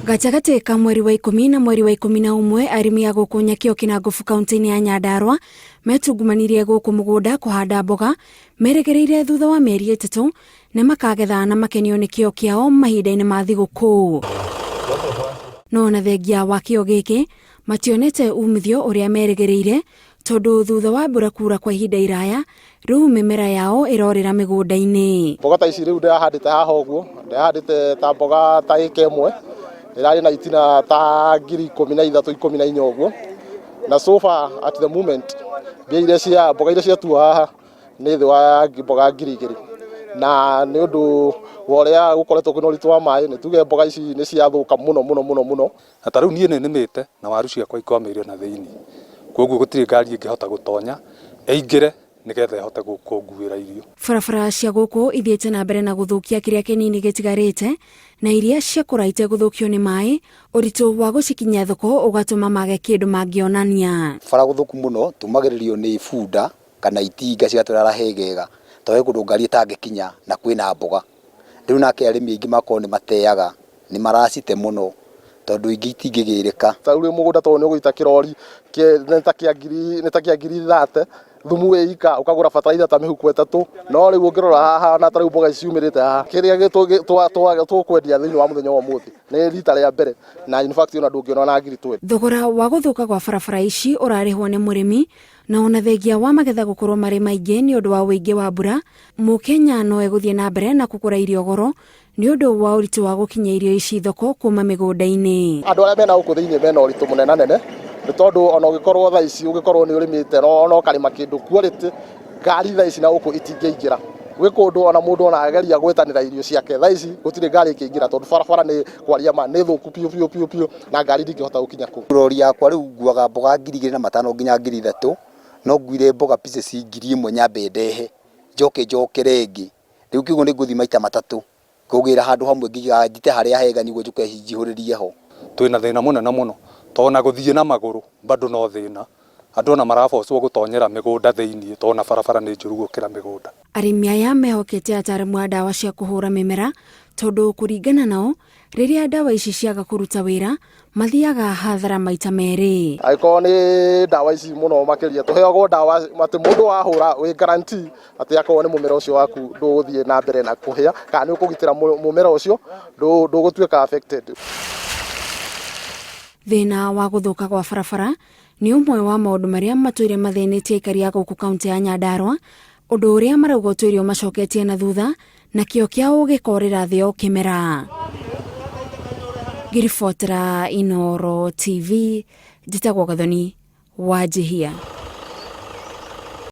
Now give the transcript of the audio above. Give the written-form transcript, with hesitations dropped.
Gatagatĩ ka mweri wa ikũmi na mweri wa 11, arĩmi a gũkũ Nyakĩo Kĩnangobu kaunti-inĩ ya Nyandarua metungumanirie gũkũ mũgũnda kũhanda mboga merĩgĩrĩire thutha wa mĩeri 3 nĩ makagetha na makenio nĩ kĩo kĩao mahinda-inĩ ma thigũkũ. No ona thengia wa kĩo gĩkĩ, mationete umithio ũrĩa merĩgĩrĩire tondũ thutha wa mbura kura kwa ihinda iraya, rĩu mĩmera yao ĩrorĩra mĩgũnda-inĩ. Mboga ta ici rĩu ndĩrahandĩte haha ũguo, ndĩrahandĩte ta mboga ta ĩka ĩmwe, ĩrarĩ na itina ta 13,000, 14 ũguo, na so far at the moment mbia iria cia mboga iria ciatuo haha nĩ thĩ wa mboga 2,000, na nĩ ũndũ wa ũrĩa gũkoretwo kwĩna ũritũ wa maĩ, nĩ tuge mboga ici nĩ ciathũka mũno mũno mũno mũno. Na ta rĩu niĩ nĩ nĩmĩte na waru ciakwa ikwamĩire na thĩinĩ, koguo gũtirĩ ngari ĩngĩhota gũtonya ĩingĩre nĩgetha ĩhote kũnguĩra irio. Barabara cia gũkũ ithiĩte na mbere na gũthũkia kĩrĩa kĩnini gĩtigarĩte, na iria ciakũra itegũthũkio nĩ maĩ, ũritũ wa gũcikinyia thoko ũgatũma mage kĩndũ mangĩonania. Bara gũthũku mũno tumagĩrĩrio nĩ bunda kana itinga cigatwĩra hegega, tondũ he kũndũ ngari ĩtangĩkinya na kwĩna mboga. Rĩu nake arĩmi aingĩ makorwo nĩ mateaga, nĩ maracite mũno tondũ ingĩ itingĩgĩrĩka. Ta rĩu mũgũnda tondũ nĩ ũgũita kĩrori nĩ ta kĩa 30,000, thumu wĩ ika, ũkagũra bataraitha ta mĩhuko 3, no rĩu ũngĩrora haha na ta rĩu mboga ici ciumĩrĩte haha, kĩrĩa tũkwendia thĩinĩ wa mũthenya wa ũmũthĩ nĩ rita rĩa mbere, na in fact ona ndũngĩona na 20,000. Thogora wa gũthũka gwa barabara ici ũrarĩhwo nĩ mũrĩmi, na ona thengia wa magetha gũkorwo marĩ maingĩ nĩ ũndũ wa ũingĩ wa mbura, Mũkenya no egũthiĩ na mbere na kũgũra irio goro nĩ ũndũ wa ũritũ wa gũkinyia irio ici thoko kuma mĩgũnda-inĩ. Andũ arĩa mena gũkũ thĩinĩ mena ũritũ mũnenanene, nĩ tondũ ona ũngĩkorwo thaa ici ũngĩkorwo nĩ ũrĩmĩte ona ũkarĩma kĩndũ quality, ngari thaa ici na gũkũ itingĩingĩra. Gwĩ kũndũ ona mũndũ ona ageria gwĩtanĩra irio ciake, thaa ici gũtirĩ ngari ĩngĩingĩra tondũ barabara nĩ kwaria ma nĩ thũku biũ biũ biũ biũ na ngari ndingĩhota gũkinya kũu. Rori yakwa rĩu nguaga mboga 2,500 nginya 3,000, no nguire mboga pieces 1,000 nyambe ndehe, njoke njokere ĩngĩ. Rĩu kĩguo nĩ ngũthiĩ maita matatũ, ngũgĩra handũ hamwe nginya njite harĩa hega nĩguo njũke njihũrĩrie ho. Twĩna thĩna mũnene mũno, tondũ ona gũthiĩ na magũrũ bado no thĩna. Andũ ona marabocwo gũtonyera mĩgũnda thĩinĩ tondũ ona barabara nĩ njũru gũkĩra mĩgũnda. Arĩmi aya mehokete ataaramu a ndawa cia kũhũra mĩmera tondũ kũringana nao, rĩrĩa ndawa ici ciaga kũruta wĩra, mathiaga hathara maita merĩ. Angĩkorwo nĩ ndawa ici mũno makĩria tũheagwo ndawa atĩ mũndũ wahũra wĩ guarantee atĩ akorwo nĩ mũmera ũcio waku ndũgũthiĩ na mbere na kũhĩa kana nĩ ũkũgitĩra mũmera ũcio ndũgũtuĩka affected. Thĩna wa gũthũka gwa barabara nĩ ũmwe wa maũndũ marĩa matũire mathĩnĩtie aikari a gũkũ kaunti ya Nyandarua, ũndũ ũrĩa marauga ũtũire ũmacoketie na thutha na kĩo kĩao gĩkorĩra thĩ o kĩmera. Ngĩribotera Inooro TV, njĩtagwo Gathoni Wanjihia.